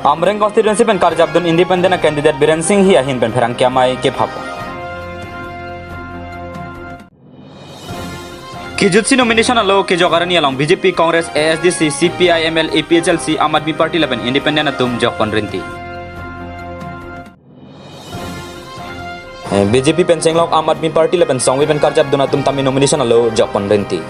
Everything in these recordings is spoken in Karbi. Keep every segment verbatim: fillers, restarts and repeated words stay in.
Amreng constituency pen karjapdun independent a candidate Biren Singhi ahin pen pherangke amei kephapon. Kejutsi nomination alo kejok arni along B J P, Congress, A S D C, C P I M L, A P H L C, Aam Aadmi Party lapen independent atum jokpon rinti. Eh, B J P pen chenglok Aam Aadmi Party lapen songvi pen karjapdun atum tame nomination alo jokpon rinti.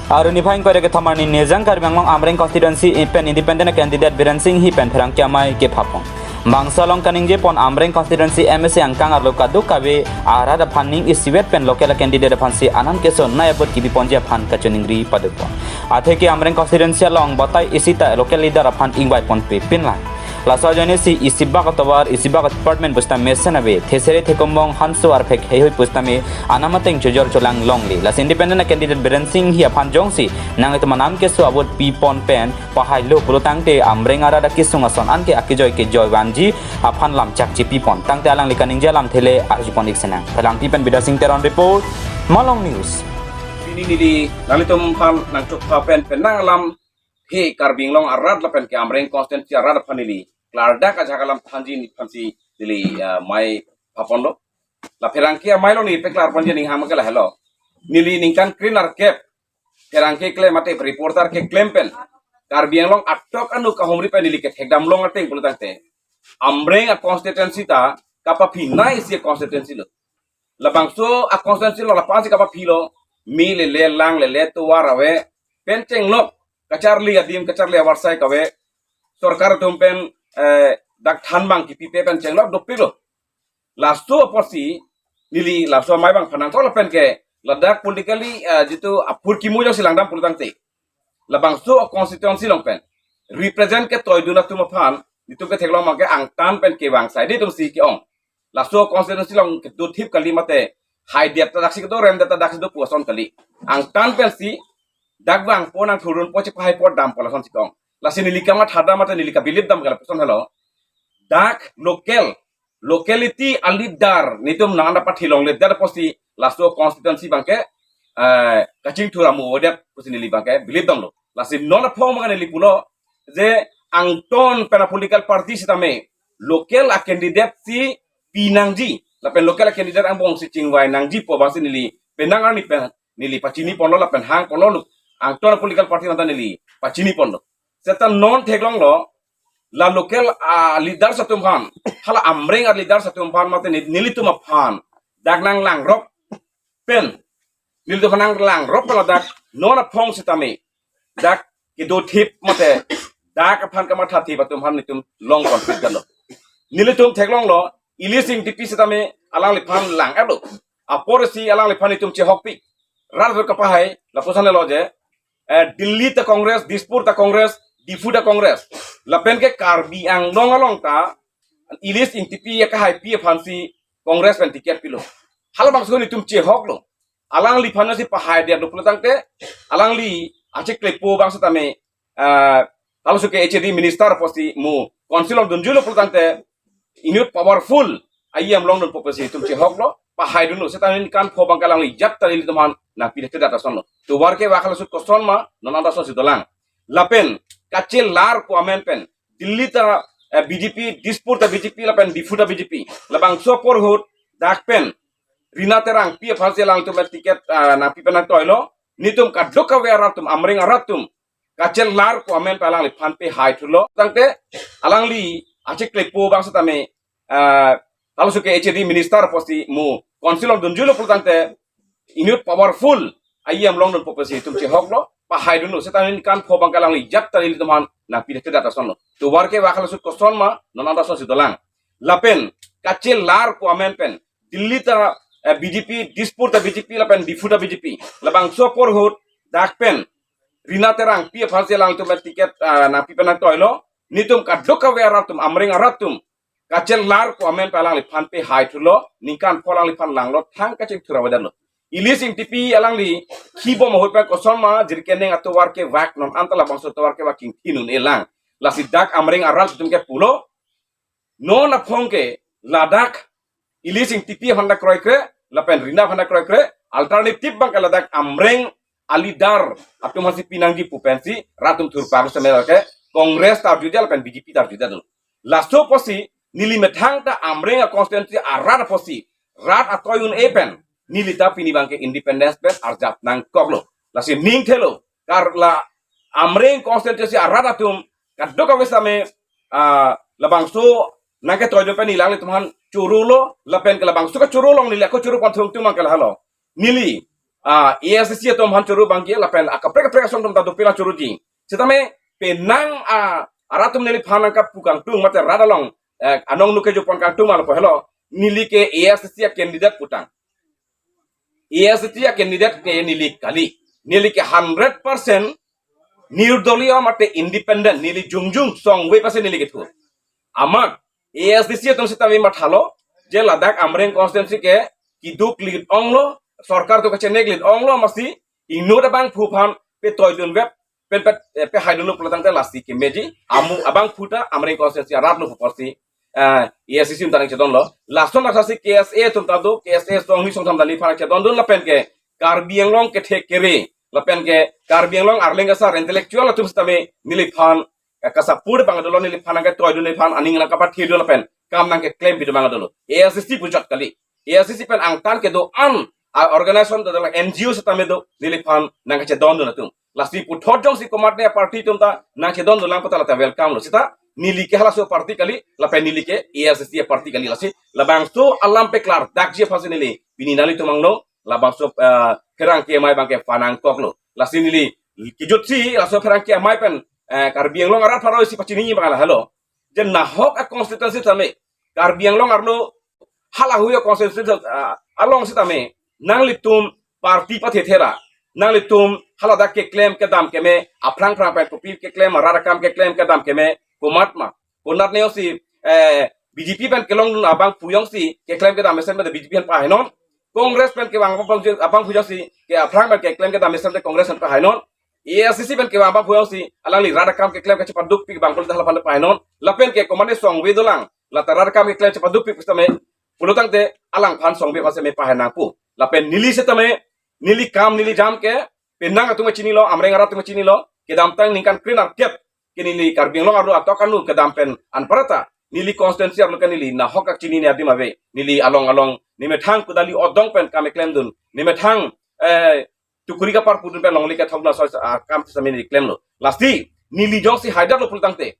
Arni phai ingkoi ra kethom arni Nejang Karbi Anglong Amreng constituency pen independent candidate Biren Singhi pen pherangke amei kephapon. Bangso along kaningjepon Amreng constituency M A C angkang arlo kadokave arat aphan ning isivet pen local candidate aphansi anan keso nai abot kibiponji aphan kachiningri padopon. Atheke Amreng constituency along batai isi ta local leader aphan ingvaiponpe pinlang. Laso ajoinesi isibak atovar, isibak department pusitame mesen ave, thesere thekombong hanso arphek heihui pusitame anam ateng chojor cholang longle. Lasi independent candidate Biren Singhi aphan jongsi nanglitum anam keso abot pipon pen pahailo pulo tangte Amreng arat akesung ason anke akejoi kejoi vanji aphan lam chakche pipon. Tangte alangli kaningje alamthe le arjupon ik senang. Phelangpi pen Bidya Singh Teron report, Malong News. Pini neli nanglitum aphan nangchokpha pen penang alam he Karbi Anglong arat lapen ke Amreng constituency arat aphan neli klardak ajak alam thanji aphansi neli, eh, mei phaponlo. La pherangke amei along neli peklarponji aning ham ke lahelo. Neli ningkan kre-nerkep pherangke keklem mate reporter keklem pen Karbi Anglong atok anu kahumri pen neli kethekdam long ateng pulo tangte Amreng a constituency ta kapaphinei isi constituency lo. Labangso a constituency lo lapu-ansi kapaphilo, me lele, lang lele, tovar ave, pen chenglok kacharli adim, kacharli avarsai kave, sorkar atum pen, eh, dak thanbang kipipe pen chenglok dopiklo. Laso apotsi neli laso amei abang phanangkok lapen ke ladak politically, eh, jitu aphurkimo jongsi langdam pulo tangte labangso constituency along pen represent ketoidun atum aphan nelitum ketheklong abang ke angtan pen kevang saide atumsi ke-ong. Laso constituency along kedothip kali mate haidet ta daksi kedo, remdet ta daksi do pu ason kali. Angtan pensi dak vangpo, nangthurdunpo, chepahaipo, dampo, lasonsi ke-ong. Lasi neli kamatha dam mate neli kabilip dam ke lapuson helo. Dak local, locality a leader nelitum nang-an pathi longledet apotsi laso constituency abang ke, eh, kachingthur amu avedet pusi neli abang ke bilip damlo. Lasi non aphong abang neli pulo je angtan pen a political party sitame local a candidate si pinangji lapen local a candidate angbongsi chingvai nangji pu abangsi neli penang arni pen neli pachiniponlo lapen hangponlo, angtan a political party mate neli pachiniponlo. Seta non theklonglo, la local a leaders atum aphan, hala Amreng a leaders atum aphan mate ne-, nelitum aphan dak nanglangrop pen, nelitum aphan nanglangrop pen ladak non aphong sitame dak kedothip mate dak aphan kamathathip atum aphan nelitum long conflict ganlo. Nelitum theklonglo, Elise Ingtipi sitame alangliphan lang-etlo. Aporsi alangliphan nelitum chehokpik. Rat kapahai lapuson helo je, eh, Delhi ta Congress, Dispur ta Congress, Diphu ta Congress. Lapen ke Karbi Anglong along ta Elise Ingtipi akahaipi aphansi Congress pen ticket pilo. Halabangso nelitum chehoklo. Alangliphan si pahaidetlo pulo tangte, alangli achiklepo abang sitame, ah, halaso ke H A D minister apotsi mo council along dunjuilo pulo tangte, inut powerful a-E M longdunpo pusi nelitum chehoklo, pahaidunlo, seta ningkan pho abang ke alangli ajat ta nelitum aphan nangpithekthe det asonlo. Tovar kevak halaso koson ma, non anta asonsi dolang. Lapen kachelarpo amen pen Delhi ta, eh, B J P, Dispur ta B J P, lapen Diphu ta B J P. Labangso apor ahut dak pen Rina Terangpi aphansi alangtum ticket, eh, nangpi pen nangtoilo. Nelitum kadokave arat atum, Amreng arat atum kachelarpo amen pen alangliphan pehai thulo. Tangte alangli achiklepo abang sitame, eh, halaso ke H A D minister apotsi mo council along dunjuilo pulo tangte, inut powerful a-E M longdunpo pusi nelitum chehoklo, pahaidunlo, seta ningkan pho abang ke alangli ajat ta nelitum aphan nangpithekthe det asonlo. Tovar kevak halaso koson ma, non anta asonsi dolang. Lapen kachelarpo amen pen Delhi ta, eh, B J P, Dispur ta B J P, lapen Diphu ta B J P. Labangso apor ahut dak pen Rina Terangpi aphansi alangtum ticket, eh, nangpi pen nangtoilo. Nelitum kadokave arat atum, Amreng arat atum kachelarpo amen pen alangliphan pehai thulo, ningkan pho alangliphan langlo, thang kachingthur avedet lo. Elise Ingtipi alangli kibom ahut pen koson ma jirikengdeng atovar kevak, non anta labangso tovar kevak kingthin un-e lang. Lasi dak Amreng arat atum ke pulo, non aphong ke ladak Elise Ingtipi aphan ta kroikre, lapen Rina aphan ta kroikre, alternative abang ke ladak Amreng a-leader atum aphansi pinangji pu pensi rat atum thurpak setame lake Congress ta arjudet lapen B J P ta arjudet. Laso apotsi neli methang ta Amreng a-constituency arat apotsi rat atoi un-e pen neli ta pini abangke independence pen arjap nangkoklo. Lasi ning thelo, karla Amreng constituency arat atum kadokave setame, ah, labangso nangketoidun pen neli alanglitum aphan chorolo, lapen ke labangso kachoro along neli ako choro pon thung atum abangke lahelo. Neli, ah, A I C C atum aphan choro abangke lapen akaprek kaprek asong atum ta dopik la choroji. Setame penang, ah, arat atum neliphan nangkapu kangtung mate rat along, eh, anong nuke jupon kangtung ma lapu helo. Neli ke A I C C a-candidate putang. A I C C a-candidate ke neli kali. Neli ke hundred percent nirdoliyo mate independent, neli jongjung songve pase neli kethur. Amat A I C C atum setame mathalo, je ladak Amreng constituency ke keduk lid onglo, sorkar atum kachenek lid onglo, amatsi inut abangphu aphan petoidunvet, pen pet, eh, pehaidunlo pulotangte lasi kemeji, amu abangphu ta Amreng constituency arat lo pu apotsi, eh, A I C C atum ta nangchedonlo. Lason asaksi K S A atum ta do, K S A song hini song tham ta neliphan chedondun lapen ke Karbi Anglong kethe kere, lapen ke Karbi Anglong arleng asar intellectual atum setame neliphan, eh, ka-support abang dolo, neliphan nangketoidun, neliphan aning nangkapathidun lapen kam nangkeklem pidun abang dolo. A I C C puchot kali. A I C C pen angtan kedo-an a-organization do, N G O setame do, neliphan nangkachedondun atum. Lasi puthot jongsi komatne party atum ta nangchedondun lang pu ta lata welcome lo. Seta neli ke halaso party kali, lapen neli ke A I C C party kali. Lasi labangso alam paklardakji aphansi neli pini nanglitum angno labangso, eh, pherangke amei abangke panangkoklo. Lasi neli kejutsi laso pherangke amei pen, eh, Karbi Anglong arat pharo isi pachini abang lahelo. Je nahok a-constituency setame, Karbi Anglong arlo halahui a-constituency, ah, along setame nanglitum party pathethera, nanglitum haladak keklem kedam keme, aphrang phrang pen kopi keklem, rat akam keklem kedam keme, komat ma, konat ne jongsi, eh, B J P pen kelongdun abangphu jongsi keklem kedam mesen pen B J P pen pahainon, Congress pen kevang abang, abangphu jongsi ke aphrang pen keklem kedam mesen pen Congress pen pahainon, A I C C pen kevang abangphu jongsi alangli rat akam keklem kachepadukpik abang pulote hala aphan pahainon, lapen ke komatne songve dolang, lata rat akam keklem chepadukpik setame pulotangte alangphan songve aphan setame pahai nangpo. Lapen neli setame, neli kam neli jam ke penang atum chinilo, Amreng arat atum chinilo, kedamtang ningkan kre-nerkep ke neli Karbi Anglong arlo atok anu kedam pen anparta neli constituency arlo ke neli nahok akchinine adim ave. Neli along along nemethang kudali odong pen kam keklemdun, nemethang, eh, tukuri kapar pudun pen longle kethokdun aso, ah, kam setame neli klemlo. Lasi neli jongsi haidetlo pulotangte,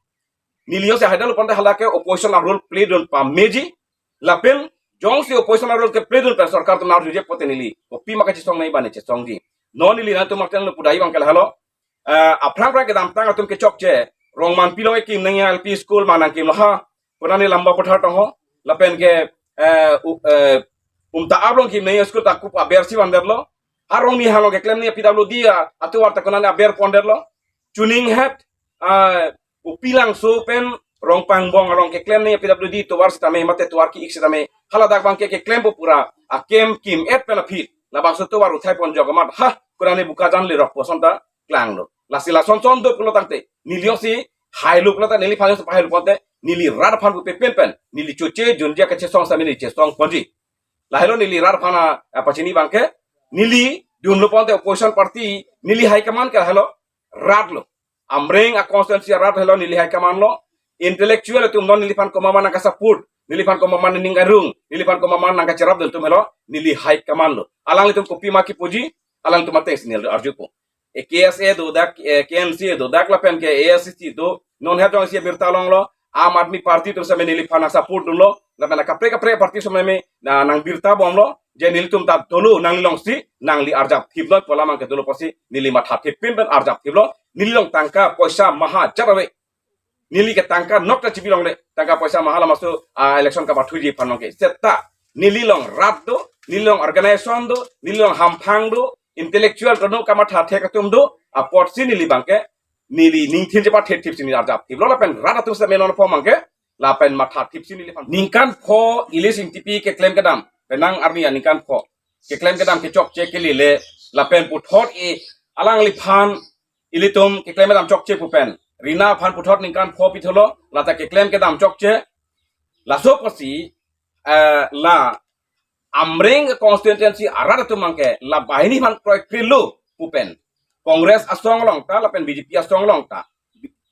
neli jongsi haidetlo pulotangte hala ke opposition a-role playdun pameji. Lapen jongsi opposition a-role keplaydunnang pen sorkar atum arjuje pulote neli kopima kachesong nangji abang chesongji. Non neli nangtum matang lo pudai abangke lahelo. Eh, aphrang phrang kedamtang atum kechokche, Rongmanpi along ekim nangji L P school ma nangkimlo ha, konane Lamba Pathar tong ho, lapen ke, eh, u-, eh, Umta-ap along kim nangji school ta kup aber si vandetlo. Arong ni halo keklem nangji P W D a, atovar ta konane aber pondetlo. Chuning het, ah, Upilangso pen Rongpangbong along keklem nangji P W D tovar setame mate tovar ki-ik setame haladak abangke keklempo pura, akem kim-et pen aphi labangso tovar uthai ponjok amat ha, konane Bokajan lerok pu ason ta klanglo. Lasi lason son do pulotangte, neli jongsi hailo pulote, neliphan jongsi pahailo pulote, neli rat aphan pu pepen pen neli choche junjia kachesong setame neli chesong ponji. Lahelo neli rat aphan a, apachini abangke, neli dunlo pulote opposition party, neli high command ke lahelo, rat lo. Amreng a-constituency rat helo neli high command lo. Intellectual atum non neliphan komat ma nangkasupport, neliphan komat ma ning arung, neliphan komat ma nangkacherapdun atum helo neli high command lo. Alanglitum kopima kipuji, alangtum ateng si neli arjupo. E K S A do dak, e K M C do dak lapen ke A I C C do, non het jongsi birta longlo, Aam Aadmi Party atum setame neliphan nangsupport dunlo, lapen kaprek kaprek party setame na nangbirta bomlo, je nelitum ta dolo nanglilongsi, nangli arjap thiplo pu alam abangke dolo pusi, neli matha thip pin pen arjap thiplo, nelilong tangka poisa maha jat ave. Neli ke tangka nok ta chibi longle, tangka poisa maha lamaso, ah, election kapathuji aphan abangke. Seta, nelilong rat do, nelilong organization do, nelilong hamphang do, intellectual do, kamatha thek atum do, apotsi neli abangke, neli ningthin chepathethip si neli arjap thiplo lapen rat atum setame non pho abangke, lapen matha thip si neliphan. Ningkan pho Elish Engtipi keklem kedam, penang arni aningkan pho keklem kedam kechokche kelile, lapen puthot e alangliphan ilitum keklem kedam chokche pu pen Rina aphan puthot ningkan pho pitholo, lata keklem kedam chokche. Laso pusi, eh, la Amreng constituency arat atum abangke la banghini aphan kroikre lo, pu pen Congress asong along ta lapen B J P asong along ta,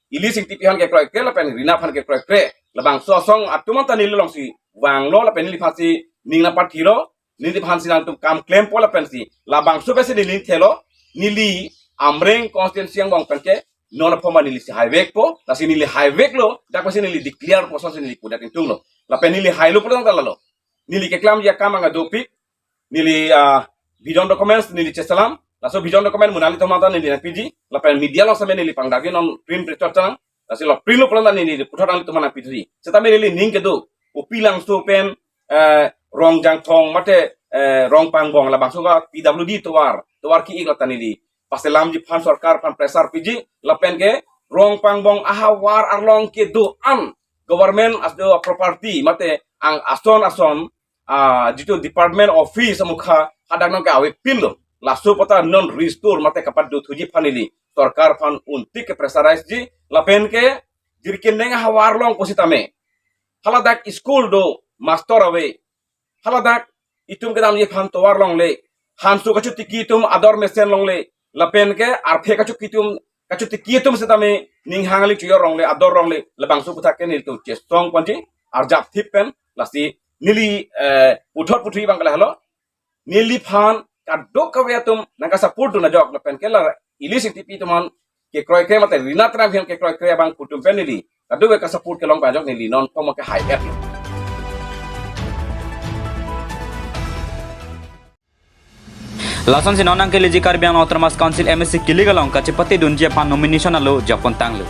Elite Sing Tipi aphan kekroikre lapen Rina aphan kekroikre, labangso asong atum anta neli alongsi vanglo lapen neliphansi ning nangpathilo, neliphansi nangtum kam klempo lapensi labangso pensi neli thelo, neli Amreng constituency angbong pen ke non apoma nelisi haivekpo, lasi neli haiveklo, dak pensi neli declare poson si neli pudet ingtunglo. Lapen neli hailo pulo tangta lalo, neli keklamji akam angdeng dopik, neli, ah, vision documents neli cheselam, laso vision document mo nanglitum aphan ta neli nangpiji, lapen media along setame neli pangdagi non print print chot chang, lasi lo print lo pulo tangta neli puthot nanglitum aphan nangpiji. Setame neli ning kedo, Upilangso pen, eh, Rongjangthong mate, eh, Rongpangbong labangso ka P W D tovar, tovar ki-ik lata neli paselamji aphan sorkar aphan pressure piji, lapen ke Rongpangbong ahavar arlong kedo-an government asdo property mate ang ason ason, ah, jitu department office amukha hadak nang ke ave pinlo. Laso pata non restore mate kapadothuji aphan neli sorkar aphan untik ke pressurize ji, lapen ke jirkin neng ahavar along pusitame, haladak school do, master ave, haladak itum kedamji aphan tovar longle, hanso kachotiki atum ador mesen longle, lapen ke arphe kachotiki atum, kachotiki atum setame ninghang alik chojor longle, ador longle, labangso aputhak ke nelitum chesong ponji, arjap thip pen, lasi neli, eh, puthot puthui abang ke lahelo, neliphan kadokave atum nangkasupport dun ajok lapen ke la Elite Sing Tipi atum aphan kekroikre mate Rina Terang aphan kekroikre abang pu atum pen neli kadokave kasupport kelong pajok, neli non apoma ke hai-etlo. Lasonsi non nangkeleji Karbi Anglong Autonomous Council M A C kilik along kachepatedunji aphan nomination alo jokpontanglo.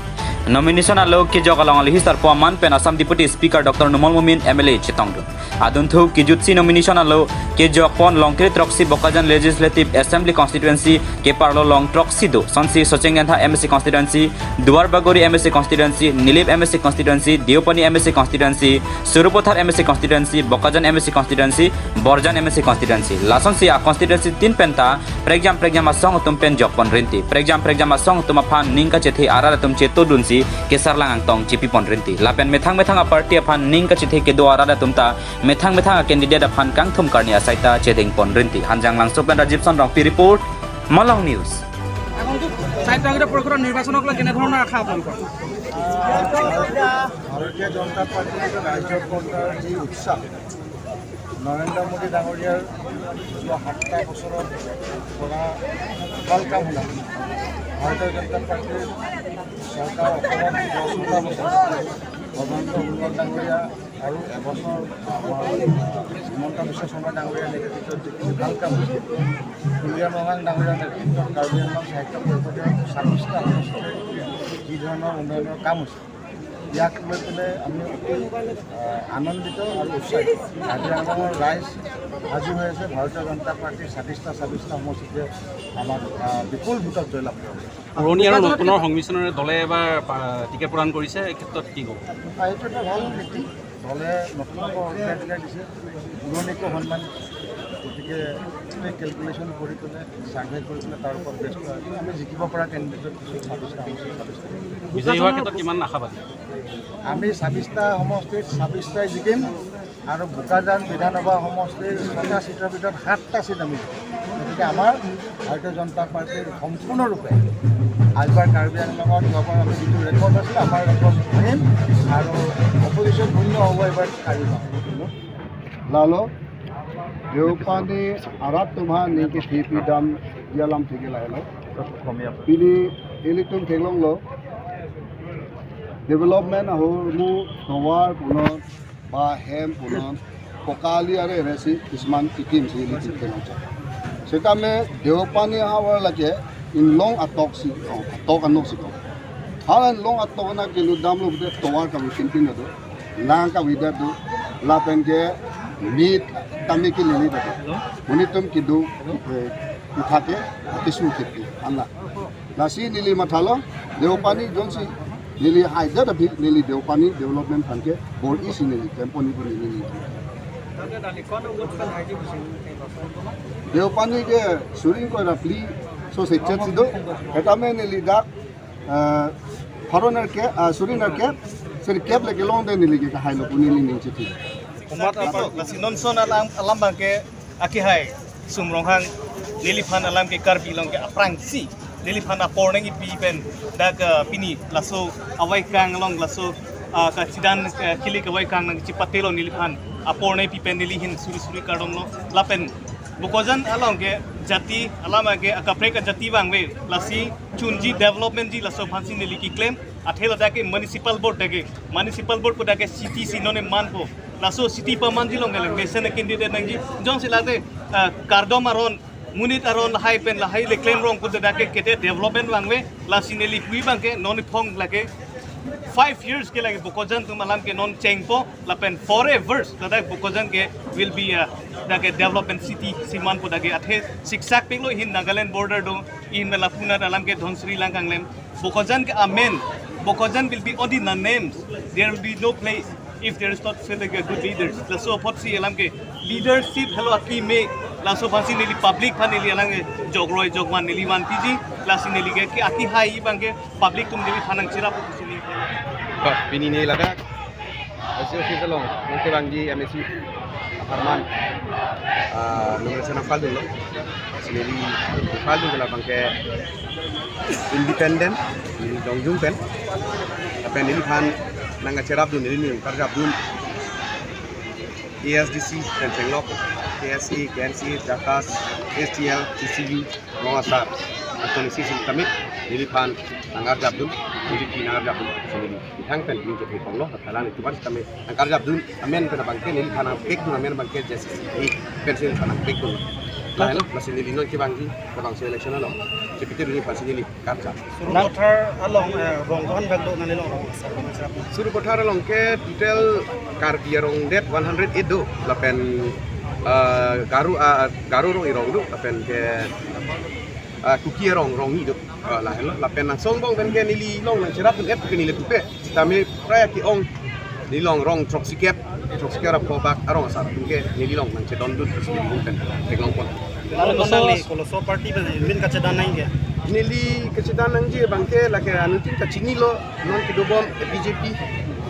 Nomination alo kejok along alohi sarpo aman pen Assam Deputy Speaker Doctor Numal Momin M L A chetongdun. Adunthu kejutsi nomination alo kejokpon Longkiri throksi Bokajan Legislative Assembly Constituency keparlo long throksi do. Sonsi Socheng Gentha M A C Constituency, Duar Bagori M A C Constituency, Nilip M A C Constituency, Deopani M A C Constituency, Sarupathar M A C Constituency, Bokajan M A C Constituency, Borjan M A C Constituency. Lasonsi a constituency tin penta prekjam prekjam asong atum pen jokpon rinti. Prekjam prekjam asong atum aphan ning kachethe arat atum chetodunsi kesarlang angtong chepipon rinti. Lapen methang methang a party aphan ning kachethe kedo arat atum ta methang methang a candidate aphan kangthum karni asai ta chedengpon rinti. Hanjanglangso pen Rajiv Son Rongpi report, Malong News. এখন তো চাৰি তাৰিখে পৰৱৰ্তী নিৰ্বাচনক লৈ কেনেধৰণৰ আশা আপোনালোকৰ? ভাৰতীয় জনতা পাৰ্টীৰ ৰাজ্য পৰ্যায়ৰ যি উৎসাহ, নৰেন্দ্ৰ মোদী ডাঙৰীয়াৰ যোৱা সাতটা বছৰত কৰা ভাল কামবিলাক, ভাৰতীয় জনতা পাৰ্টীৰ চৰকাৰ অসমত দহ বছৰ, সৰ্বানন্দ সোণোৱাল ডাঙৰীয়া আৰু এবছৰ আমাৰ হিমন্ত বিশ্ব শৰ্মা ডাঙৰীয়াৰ নেতৃত্বত যিখিনি ভাল কাম হৈছে, তুলিৰাম ৰংহাং ডাঙৰীয়াৰ নেতৃত্বত কাৰ্বি আংলং সাহিত্য পৰিষদে ছাব্বিছটা সমষ্টিত যি ধৰণৰ উন্নয়নৰ কাম হৈছে, ইয়াক লৈ পেলাই আমি অতি, আহ, আনন্দিত আৰু উৎসাহিত। কাৰ্বি আংলঙৰ ৰাইজ সাজু হৈ আছে ভাৰতীয় জনতা পাৰ্টীৰ ছাব্বিছটা, ছাব্বিছটা সমষ্টিতে আমাক, আহ, বিপুল ভোটত জয়লাভ কৰিব। পুৰণি আৰু নতুনৰ সংমিশ্ৰণেৰে দলে এবাৰ পা-, টিকেট প্ৰদান কৰিছে, এই ক্ষেত্ৰত কি ক'ব? আহ, এইটো এটা ভাল নীতি। দলে নতুনকৈ অগ্ৰাধিকাৰ দিছে, পুৰণিকো সন্মান। গতিকে গোটেই কেলকুলেশ্যন কৰি পেলাই, ছাৰ্ভে কৰি পেলাই তাৰ ওপৰত বেছ কৰা হৈছে। আমি জিকিব পৰা কেণ্ডিডেট ছাব্বিছটা সমষ্টিত ছাব্বিছটা। বিজয়ী হোৱাৰ ক্ষেত্ৰত কিমান আশাবাদী? আমি ছাব্বিছটা সমষ্টিত ছাব্বিছটাই জিকিম আৰু বোকাজান বিধানসভা সমষ্টিৰ ছটা ছিটৰ ভিতৰত সাতটা ছিট আমি জিকিম। গতিকে আমাৰ ভাৰতীয় জনতা পাৰ্টীৰ সম্পূৰ্ণৰূপে আজিবাৰ কাৰ্বি আংলঙত যোৱাবাৰ আমি যিটো ৰেকৰ্ড আছিলে, আমাৰ ৰেকৰ্ড ভাঙিম আৰু অপজিশ্যন শূন্য হ'ব এইবাৰ কাৰ্বি আংলঙত। Lalo, Deopani arat atum aphan ning kethepidamji alam theke lahelo. Pini ilitum theklonglo, development ahormu tovar punon, ba hem punon, pokali are resi kisman kikim si ilitum theklong. Setame Deopani ahavar lake inglong atok si, oh, atok anok si kong. Hala inglong atok anak kelu damlo pute tovar kami kimpin do, lang kami do, lapen ke meet kami ke lili do. Monit atum kedo, eh, uthake, kesu kheti, anla. Lasi neli mathalo, Deopani jongsi neli haida tapi neli Deopani development aphan ke bor-isi neli, tempo ni pun neli. Deopani ke suring ko rapli, so se chet si do, etame neli dak, eh, pharo nerkep, ah, suri nerkep, suri kep le kelong de neli ke hailo pu neli ning chithi. Umat apa? Lasi non son alam, alam abang ke akihai Sum Ronghang Neliphan alam ke Karbi along ke aphrangsi neliphan apor nangkipi pen dak, ah, pini laso avaikang along laso, ah, kachidan, ah, kili kavaikang nangchipatelo neliphan apor nangkipi pen neli ahin suri suri kardomlo lapen Bokajan along ke jati alam ke akaprek ajati vangve lasi chunji development ji laso aphansi neli keklem athe ladak ke municipal board dak ke municipal board ko dak ke city si non manpo laso city pamanji along ke nation candidate nangji jongsi lade, ah, kardom aron monit aron lahai pen lahai le klem rong ko dak ke kete development vangve lasi neli pu abang ke non iphong lake five years ke lake Bokajan atum alam ke non chengpo lapen forever ladak Bokajan ke will be a dak ke development city si manpo dak ke athe siksak peklo ahin Nagaland border do ahin mela puna alam ke Dhansiri lang kanglem Bokajan ke amen Bokajan will be only the names. There will be no place if there is not feel like a good leaders. Laso apotsi alam ke leadership helo akeme laso aphansi neli public aphan neli alam ke jogroi jogvan neli vanpiji lasi neli ke aki hai abang ke public atum neliphan nangcherap pusi neli. Bah, pini ne ladak S D C office along nangkevangji M A C apharman, ah, nomination file dunlo. Lasi neli file dun ke labang ke independent, neli jongjung pen. Lapen neliphan nangkacherap dun, neli ning karjap dun. A S D C pen chenglok, K S A, K N C A, JACAS, S T L, C C U, Rong Asar, Anthony Sising Tamit, neliphan nangkarjap dun, neli pi nangkarjap dun, so neli pi thang pen ning chepi ponglo, thalang itu baris kami nangkarjap dun, amen pen abang ke, neliphan nangpek dun, amen abang ke J C C A, pensi neliphan nangpek dun. Lahen, lasi neli non kevangji, kevangso election along, chepite dun neliphan si neli karjap. Suru Kothar along, eh, rong ko-an bag do nangli along rong asar, rong asar. Suru Kothar along ke total Karbi arong det one hundred eight do, lapen, eh, Garo, ah, Garo rong irong do, lapen ke, ah, Kuki arong rong ni do. Ah, lahenlo, lapen nangso angbong pen ke neli along nangcherap dun et ke neli tupe. Tame prai ke-ong neli along rong throksikep, throksikep ra pho bak arong asar atum ke neli along nangchedon dun si neli pen theklong pon. Lalu Koloso, nangli Koloso party pen min kachedan nang ke? Neli kachedan nangji abang ke lake anuttin kachinilo non kedobom B J P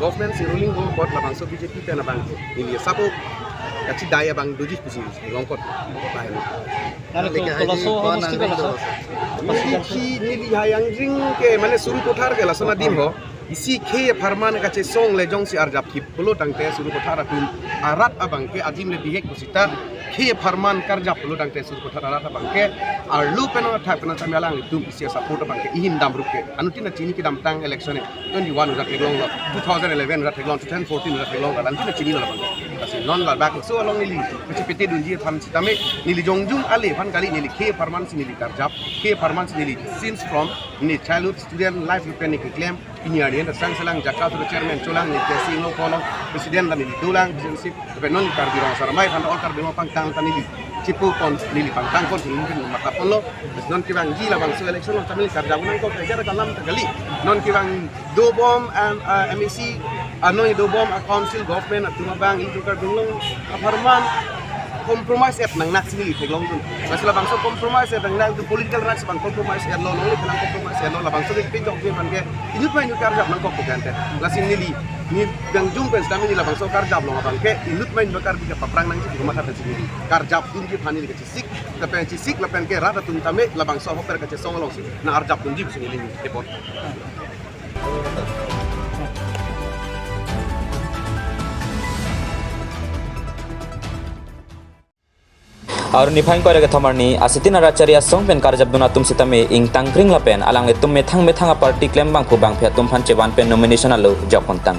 government si ruling bom apot labangso B J P pen abang neli asap kachidai abang doji pusi theklong pon. Lahen. Lalu Koloso ho musti Koloso. Neli ki neli hai angjing ke mane Suru Kothar ke lason adim ho. Isi khei apharman kachesong le jongsi arjap thip pulo tangte Suru Kothar atum arat abang ke ajim le bihek pusita khei apharman karjap pulo tangte Suru Kothar arat abang ke arlo pen athak pen tame alanglitum isi support abang ke ihin damrup ke anuttin kachini kedamtang election e twenty one urat theklonglo, two thousand eleven urat theklong, two thousand fourteen urat theklong, alantin kachinilo abang ke. Lasi non labangso along neli kachepite dunji aphan sitame neli jongjung ale aphan kali neli khei apharman si neli karjap, khei apharman si neli since from neli childhood student life pen neli keklem, pini arni ta sang selang JACAS chairman cholang, neli K S A Inglo Kolong president dan neli dolang presidentship, tapi non Karbi Rong Asar Amei aphan all Karbi Rong pangtang ta neli chipu pon neli pangtang pon neli mata ponlo, non kevangji labangso election along ta neli karjap nangkok, ejar kalam ta kali, non kevang dobom and, uh, M A C, ano dobom a council government atum abang itu kardunglong apharman compromise et nangnak si neli theklong dun. Lasi labangso compromise et nangnak tu political rights abang compromise etlo, neli kelang compromise etlo, labangso neli pinjok je abang ke inut ma inut karjap nangkok ko kante. Lasi neli, neli jongjung pen sitame neli labangso karjap along abang ke inut ma inut Karbi ke paprang nangji ko matha pensi neli karjap dunji aphan neli kachesik, lapen chesik lapen ke rat atum tame labangso ahok per kachesong alongsi nang arjap dunji pusi neli neli tepon. Arni phai ingkoi ra kethom arni Asitin Rajchari asong pen karjap dun atum sitame ingtangkring lapen alanglitum methang methang a party klem bangphu bangphi atum aphan chevan pen nomination alo jokpontang.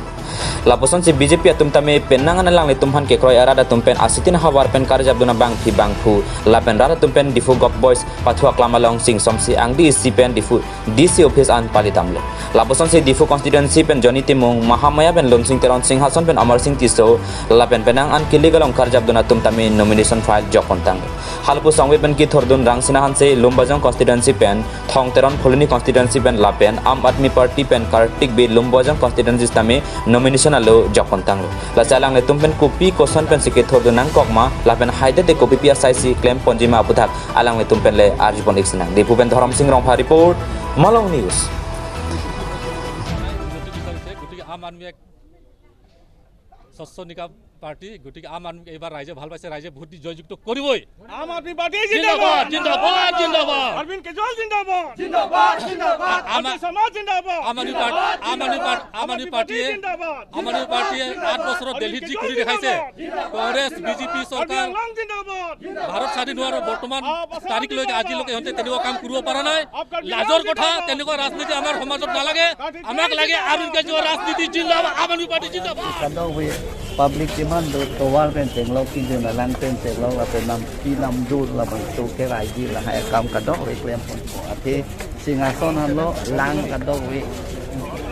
Lapuson si B J P atum tame penang an alanglitum aphan kekroi arat atum pen Asitin ahavar pen karjap dun abangphi bangphu lapen rat atum pen Diphu Govt Boys pathu aklam along singsom si angdi isi pen Diphu D C office an pali damlo. Lapuson si Diphu constituency pen Johnny Timung, Mahamaya pen Lunsing Teron, Singhason pen Amar Sing Tisso, lapen penang an kilik along karjap dun atum tame nomination file jokpontang. Halapu songve pen kethurdun Rangsina Hanse, Lumbajong constituency pen, Thong Teron, Phuloni constituency pen lapen Aam Aadmi Party pen Kartik Bey, Lumbajong constituency tame nomination alo jokpontanglo. Lasi alanglitum pen kopi koson pensi kethurdun nangkok ma lapen haidede kopipi asai si klem ponji ma aputhak alanglitum pen le arjupon ik sinang. Diphu pen Dhorom Sing Rongpha report, Malong News. উন্নতি বিচাৰিছে, গতিকে আম আদমীয়ে স্বচ্ছ নিকা পাৰ্টি, গতিকে আম আদমী এইবাৰ ৰাইজে ভাল পাইছে, ৰাইজে ভোট দি জয়যুক্ত কৰিবই। আম আদমী পাৰ্টি জিন্দাবাদ, জিন্দাবাদ, জিন্দাবাদ, জিন্দাবাদ। অৰবিন্দ কেজৰিৱাল জিন্দাবাদ, জিন্দাবাদ, জিন্দাবাদ। আম-, আৰ্য সমাজ জিন্দাবাদ, আম আদমী পাৰ্ট-, আম আদমী পাৰ্ট-, আম আদমী পাৰ্টিয়ে, জিন্দাবাদ, আম আদমী পাৰ্টিয়ে আঠ বছৰত অৰবিন্দ দেলহিত যি কেজৰিৱাল কৰি দেখাইছে, জিন্দাবাদ, কংগ্ৰেছ, বিজেপি চৰকাৰ, আৰ্য সমাজ জিন্দাবাদ। ভাৰত স্বাধীন হোৱাৰ বৰ্তমান তাৰিখলৈকে আজিলৈকে সিহঁতে তেনেকুৱা কাম কৰিব পৰা নাই। লাজৰ কথা, তেনেকুৱা ৰাজনীতি আমাৰ সমাজত নালাগে। আমাক লাগে অৰবিন্দ কেজৰিৱাল ৰাজনীতি জিন্দাবাদ, আম আদমী পাৰ্টি জিন্দাবাদ। Kadokave public demand do tovar pen tenglok kidun alang pen tenglok lapen nampi namdur labang toke raiji lahai akam kadokave klem pon. Athe Singhason anlo lang kadokave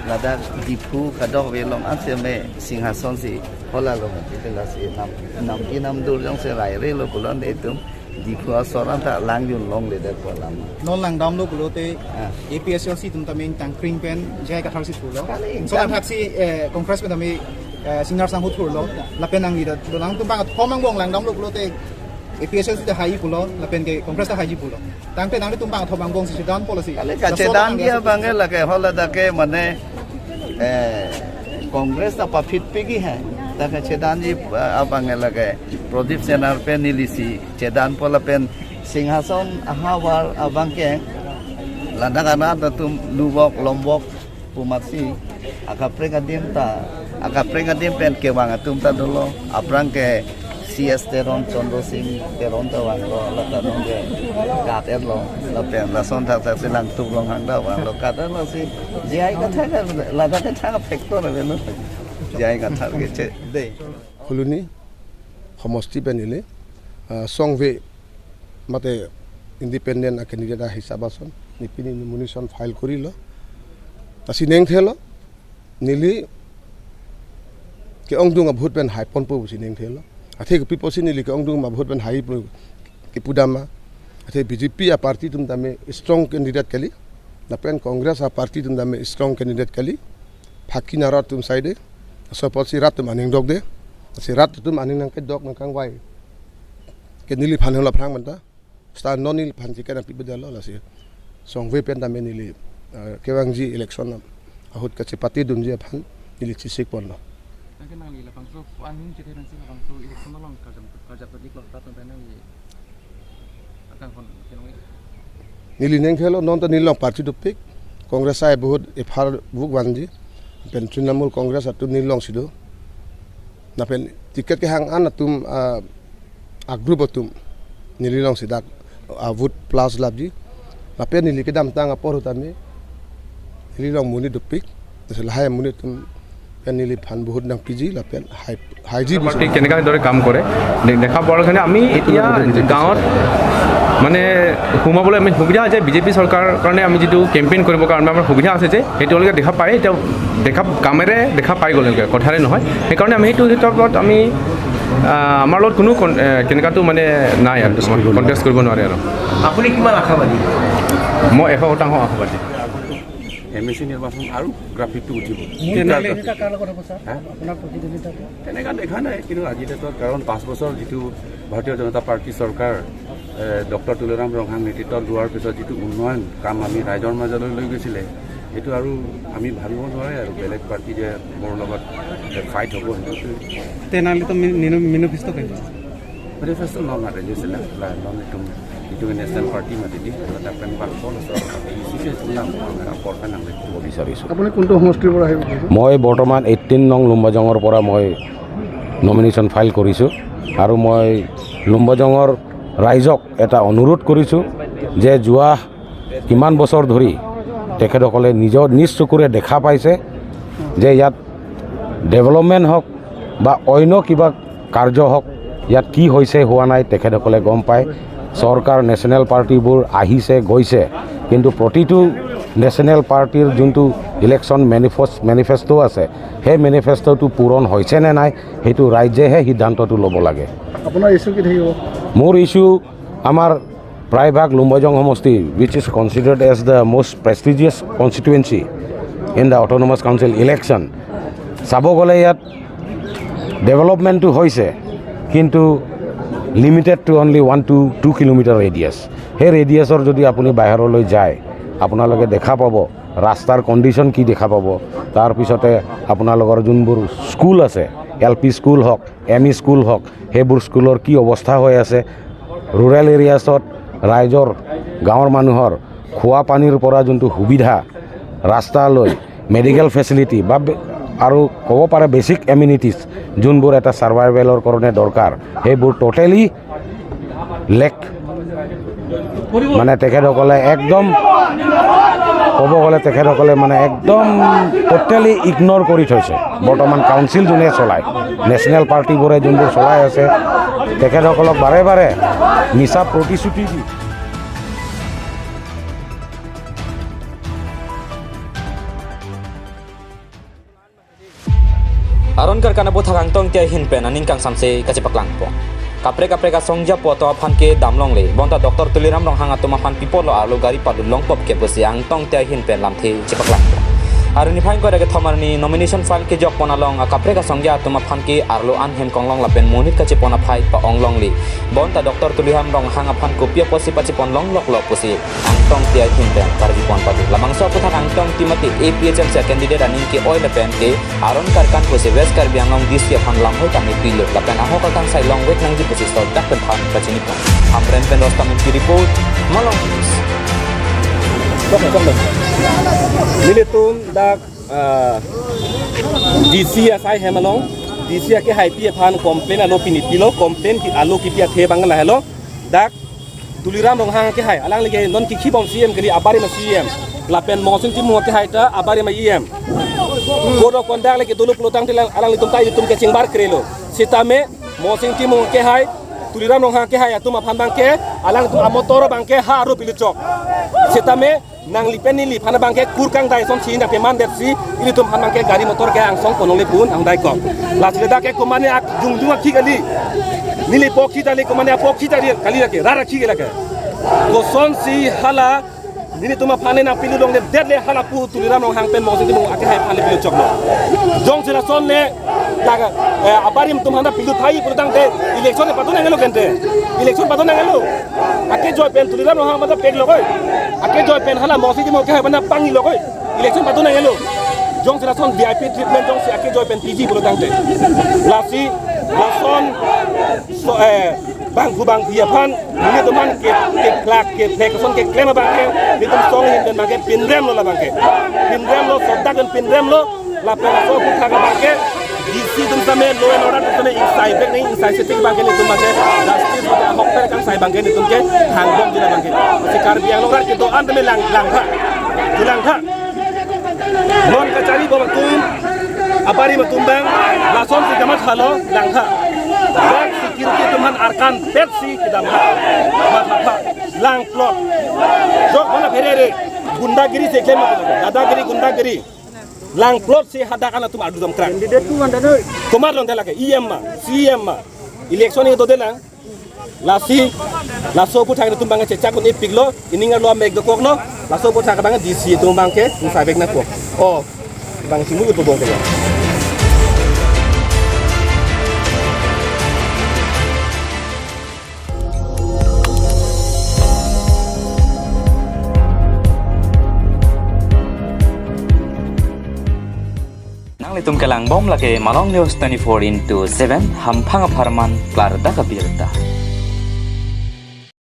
ladak Diphu kadokave along ansi me Singhason si hola lo mati lasi nam nampi namdur jongsi rairelo pulote itum Diphu asor anta lang jun longledet pu alam. Non langdamlo pulote Ah. A P H L C atum tame ingtang kring pen J I Kathar si thurlo. Kali ingtang. Laso athak si, eh, Congress pen tame, eh, Singnar Sangho thurlo. Lapen nangli ta dolang atum bang thom angbong langdamlo pulote A P H L C ta hai pulo, lapen ke Congress ta haiji pulo. Tangte nanglitum bang thom angbong si chedan policy. Kali kachedanji abang ke lake hola dak ke mane, eh, Congress ta paphit pegi hai. Dak kachedanji, eh, abang ke lake Pradip Singnar pen neli si chedanpo lapen Singhason ahavar abang ke ladak anat atum lubok lombok pu amatsi akaprek adim ta, akaprek adim pen kevang atum ta dolo, aphrang ke C S Teron, Chandra Singh Teron ta vanglo, lata nong ke kat-etlo, lapen lason thakthak si Langtuk Ronghang ta vanglo, kat-etlo si J I Kathar ke ladak ke thang factor avelo, J I Kathar ke che. Dei. Phuloni homosti pen neli, ah, songve mate independent a candidate ahisap ason, ne pini nomination file korilo. Lasi nengthelo, neli ke-ongdung a-vote pen haiponpo pusi nengthelo. Athe kopi pusi neli ke-ongdung a-vote pen haipo kepudama. Athe B J P a-party atum tame strong candidate kali. Lapen Congress a-party atum tame strong candidate kali. Phaki na rat atum saide. Laso apotsi rat atum aning dokde. Lasi rat atum aning nangkedok nangkangvai ke neliphan helo aphrang manta. Seta non neliphan ticket nangpi bedetlo lasi. Songve pen tame neli, eh, kevangji election ahut kachepatedunji aphan neli chesikponlo. Nangke nangli labangso aning chethe nangsi labangso election along karjap karjap iklo rat atum pen nangli akang hon kenong. Neli nengthelo non ta neli along party dopik, Congress ai bahut ephar vuk vanji, pen Trinamool Congress atum neli alongsi do. Lapen ticket kehang an atum, ah, a-group atum neli alongsi dak a-vote plus lapji. Lapen neli kedamtang apor ahut tame neli along monit dopik. Lasi lahai amonit atum pen neliphan vote nangpiji lapen hai, haiji pusi. ঠিক কেনেকা দৰে কাম কৰে দে-, দেখা পোৱাৰ কাৰণে আমি এতিয়া গাঁৱত মানে সোমাবলৈ আমি সুবিধা হৈছে। বি জে পি চৰকাৰৰ কাৰণে আমি যিটো কেম্পেইন কৰিবৰ কাৰণে আমাৰ সুবিধা আছে যে সেইটো তেওঁলোকে দেখা পায়, এতিয়া দেখা, কামেৰে দেখা পাই গ'ল, এনেকে কথাৰে নহয়। সেইকাৰণে আমি সেইটো হিচাপত আমি, আহ, আমাৰ লগত কোনো কন-, এ, কেনেকাটো মানে নাই আৰু, কণ্টেষ্ট কৰিব নোৱাৰে আৰু। আপুনি কিমান আশাবাদী? মই এশ শতাংশ আশাবাদী। এম এ চি নিৰ্বাচন আৰু গ্ৰাফিকটো উঠিব। মোৰ টিকাৰ তেনেহ'লে গ্ৰাফিক। কাৰ লগত হ'ব, ছাৰ? হা? আপোনাৰ প্ৰতিদ্বন্দ্বিতা? তেনেকা দেখা নাই, কিন্তু আজি ডেটত, কাৰণ পাঁচ বছৰ যিটো ভাৰতীয় জনতা পাৰ্টি চৰকাৰ, এ, ডক্টৰ তুলিৰাম ৰংহাং নেতৃত্বত লোৱাৰ পিছত যিটো উন্নয়ন কাম আমি ৰাইজৰ মাজলৈ লৈ গৈছিলে, সেইটো আৰু আমি ভাবিব নোৱাৰে আৰু বেলেগ পাৰ্টি যে মোৰ লগত ফাইট হ'ব, সেইটো। Tenali to mini-, mini-, manifesto kayo? Manifesto non na release na, la non itum, itum national party mati di, la tapen bakpol so, isi se sila mo, ang rapor kan ang lektu. বিচাৰিছোঁ। আপুনি কোনটো সমষ্টিৰ পৰা আহিব? মই বৰ্তমান এইটিন নং লুম্বাজঙৰ পৰা মই নমিনেশ্যন ফাইল কৰিছোঁ আৰু মই লুম্বাজঙৰ ৰাইজক এটা অনুৰোধ কৰিছোঁ যে যোৱা কিমান বছৰ ধৰি তেখেতসকলে নিজৰ নিজ চকুৰে দেখা পাইছে যে ইয়াত ডেভেলপমেণ্ট হওক বা অন্য কিবা কাৰ্য হওক, ইয়াত কি হৈছে হোৱা নাই তেখেতসকলে গম পায়। চৰকাৰ নেশ্যনেল পাৰ্টিবোৰ আহিছে গৈছে, কিন্তু প্ৰতিটো নেশ্যনেল পাৰ্টিৰ যোনটো ইলেকশ্যন মেনিফেষ্ট-, মেনিফেষ্টো আছে, সেই মেনিফেষ্টোটো পূৰণ হৈছে নে নাই সেইটো ৰাইজেহে সিদ্ধান্তটো ল'ব লাগে। আপোনাৰ ইছ্যু কি থাকিব? মোৰ ইছ্যু আমাৰ প্ৰায়ভাগ লুম্বাজং সমষ্টি, which is considered as the most prestigious constituency in the autonomous council election, চাব গ'লে ইয়াত ডেভেলপমেণ্টটো হৈছে, কিন্তু limited to only one to two kilometer radius। সেই ৰেডিয়াছৰ যদি আপুনি বাহিৰলৈ যায়, আপোনালোকে দেখা পাব ৰাস্তাৰ কণ্ডিশ্যন কি দেখা পাব। তাৰপিছতে আপোনালোকৰ যোনবোৰ স্কুল আছে, এল পি স্কুল হওক, এম ই স্কুল হওক, সেইবোৰ স্কুলৰ কি অৱস্থা হৈ আছে, ৰুৰেল এৰিয়াছত ৰাইজৰ, গাঁৱৰ মানুহৰ খোৱা পানীৰ পৰা যোনটো সুবিধা, ৰাস্তা লৈ, মেডিকেল ফেচিলিটি বা বে-, আৰু ক'ব পাৰে বেচিক এমিনিটিজ, যোনবোৰ এটা ছাৰ্ভাইভেলৰ কাৰণে দৰকাৰ, সেইবোৰ ট'টেলি লেক। মানে তেখেতসকলে একদম, ক'ব গ'লে তেখেতসকলে মানে একদম ট'টেলি ইগন'ৰ কৰি থৈছে। বৰ্তমান কাউন্সিল যোনে চলায়, নেশ্যনেল পাৰ্টিবোৰে যোনবোৰ চলাই আছে, তেখেতসকলক বাৰে বাৰে মিছা প্ৰতিশ্ৰুতি দি Aron Karkan aputhak Angtong Tiahi ahin pen aning kangsamse kachepaklangpo. Kaprek kaprek asong japo atum aphan ke damlongle, bonta Doctor Tuliram Ronghang atum aphan pi apotlo arlo gari padut longpop ke pusi Angtong Tiahi ahin pen lamthe chepaklangpo. Arni phai ingkoi ra kethom arni nomination file kejokpon along akaprek asongja atum aphan ke arlo an hem konglong lapen monit kachepon aphai pa-onglongle, bonta Doctor Tuliram Ronghang aphan kopi apotsi pachepon longloklo pusi Angtong Tiahi ahin pen karjupon padu. Labangso aputhak Angtong Tiahi mate A P H L C candidate aning ke-oi lapen ke Aron Karkan pusi West Karbi Anglong D C aphan lamhoi kami pilo lapen ahok akangsai longvek nangji pusi sodakpenthan pachinipon. Hamren pen Rostam Ingti report, Malong News. Nelitum dak, ah, D C asai hem along, D C akehaipi aphan complain alo pini pilo, complain ke alo kipi athe abang lahelo. Dak Tuliram Ronghang akehai, alangli ke non kikhibom C E M kali, abarim C E M. Lapen Mohsing Timung akehai ta abarim E M. Code of conduct le kedo lo pulotangte alanglitum ta ilitum ke chingbar krelo. Sitame Mohsing Timung akehai, Tuliram Ronghang akehai atum aphan abang ke, alangtum amotor abang ke ha aru piluchok. Sitame nangli pen neli aphan abang ke kurkang dai ason si nang peman det si, ilitum aphan abang ke gari motor ke angsong ponongle pun angdai kok. Lasi dak ke komatne ak jungjung akhik kali. Neli pokhi tali komatne apokhi tali kali lake, rara khik lake. Kosonsi hala nelitum aphan nangpilu longledet le hala pu Tuliram Ronghang pen Mohsing Timung akehai aphan le piluchoklo. Jongsi lason le, dak, eh, abarim atum aphan ta pilu thai pulotangte election le padun nanglo kente. Election padun nanglo. Akejoi pen Tuliram Ronghang aphan ta peklo koi. Akejoi pen hala Mohsing Timung akehai aphan ta pangilo koi. Election padun nanglo. Jongsi lason V I P treatment jongsi akejoi pen piji pulotangte. Lasi, lason, so, eh, bangphu bangphi aphan, nelitum aphan ke, keplak, keplek ason keklem abang ke, nelitum song ahin pen abang ke pinremlo labang ke. Pinremlo, sodak pen pinremlo, lapen laso aputhak abang ke, D C atum same, law and order atum same, ingsai vek nang, ingsai setting abang ke, nelitum abang ke, justice abang ke, ahok pen kangsai abang ke, nelitum ke, hangbomji labang ke. Si Karbi Anglong rat kedo-an tame lang, langtha. Langtha. Non kacharibom atum, abarim atum abang, lasonsi kamathalo, langtha. Dak security atum aphan arkan petsi kedamtha. Mathatha, langplot. Jok mana pherere, gundagiri si klem, dadagiri, gundagiri. Langplot si hadak an atum adu damkrak. Candidate tu anda noi. Komat longte lake, E M ma, C E M ma. Election ini dodelang. Lasi, laso aputhak nelitum abang ke chechak un-epiklo, ining arlo amek dokoklo, laso aputhak abang D C atum abang ke, ingsai vek nangkok. O, abang si mu itu bong ke ya. Nanglitum kelangbom lake Malong News twenty-four into seven, hamphang apharman klardak abirta.